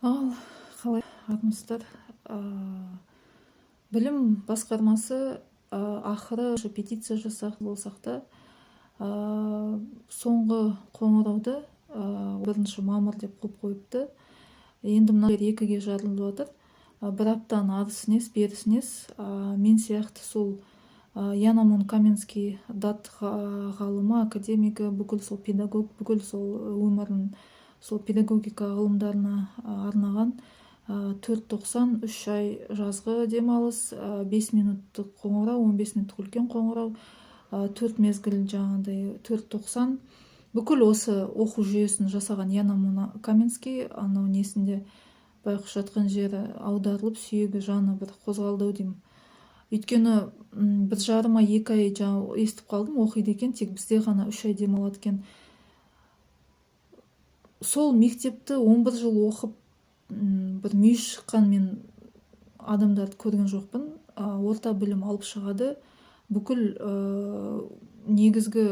Ал қалай, армысыздар? Білім басқармасы ақыры петиция жасақ болсақ та, соңғы қоңырауды 1 мамыр деп қойып қойыпты. Енді мына екіге жарылып жатыр. Бір аптаның арысы нес, берісі нес. Мен сияқты сол Яна Мун Каменский дат ғалымы, академигі, бүкіл сол педагог, бүкіл сол өмірін сол педагогика ғылымдарына арнаған, 4.90, 3 ай жазғы демалыс, 5 минуттық қоңырау, 15 минуттық үлкен қоңырау, төрт мезгіл, жаңағыдай 4.90, бүкіл осы оқу жүйесін жасаған Яна Мун Каменский анау несінде, байқұс, жатқан жері аударылып, сүйегі, жаны бір қозғалды ау деймін. Өйткені 1,5 ай, 2 ай жаңа естіп қалдым, оқиды екен, тек бізде ғана 3 ай демалады екен. Сол мектепті 11 жыл оқып, бір мүйіз шыққан мен адамдарды көрген жоқпын. Орта білім алып шығады, бүкіл негізгі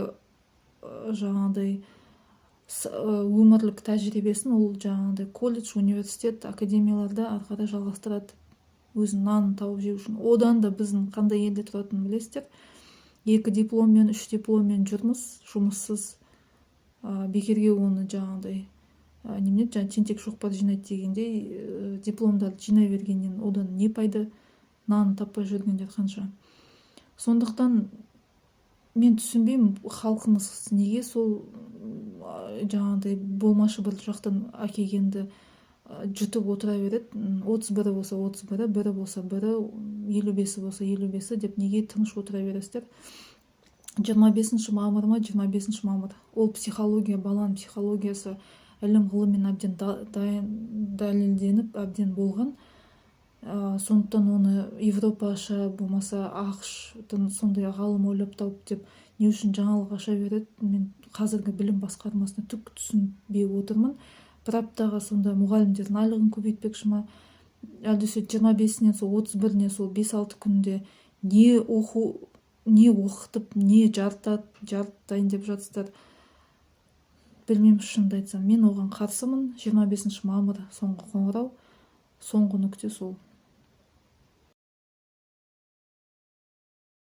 жаңағыдай өмірлік тәжірибесін ол жаңағыдай колледж, университет, академияларда ары қарай жалғастырады, өзінің нанын тауып жеу үшін. Одан да біздің қандай елде тұратынын білесіздер. Екі дипломмен, үш дипломмен жүрміз жұмыссыз. Бекерге оны жаңағыдай немене еді, жаңа тентек шоқпар жинайды дегендей, дипломдарды жинай бергеннен одан не пайда, нанын таппай жүргендер қанша. Сондықтан мен түсінбеймін, халқымыз неге сол жаңағыдай болмашы бір жақтан әкелгенді жұтып отыра береді? 31-і болса 31-і, бірі болса бірі, 55-і болса 55-і деп неге тыныш отыра бересіздер? 25 мамыр ма, 25 мамыр. Ол психология, баланың психологиясы ілім ғылыммен әбден дәлелденіп, әбден болған. Сондықтан оны европаша болмаса АҚШ-тың сондай ғалым ойлап тауып деп не үшін жаңалық аша береді? Мен қазіргі білім басқармасына түк түсінбей отырмын. Бір аптаға сонда мұғалімдердің айлығын көбейтпекші ма, әлде 25-інен сол 31-іне, сол 5-6 күнде не оқу, не оқытып, не жарытайын деп жатсыздар, білмеймін. Шынымды айтсам, мен оған қарсымын. 25 мамыр соңғы қоңырау, соңғы нүкте сол.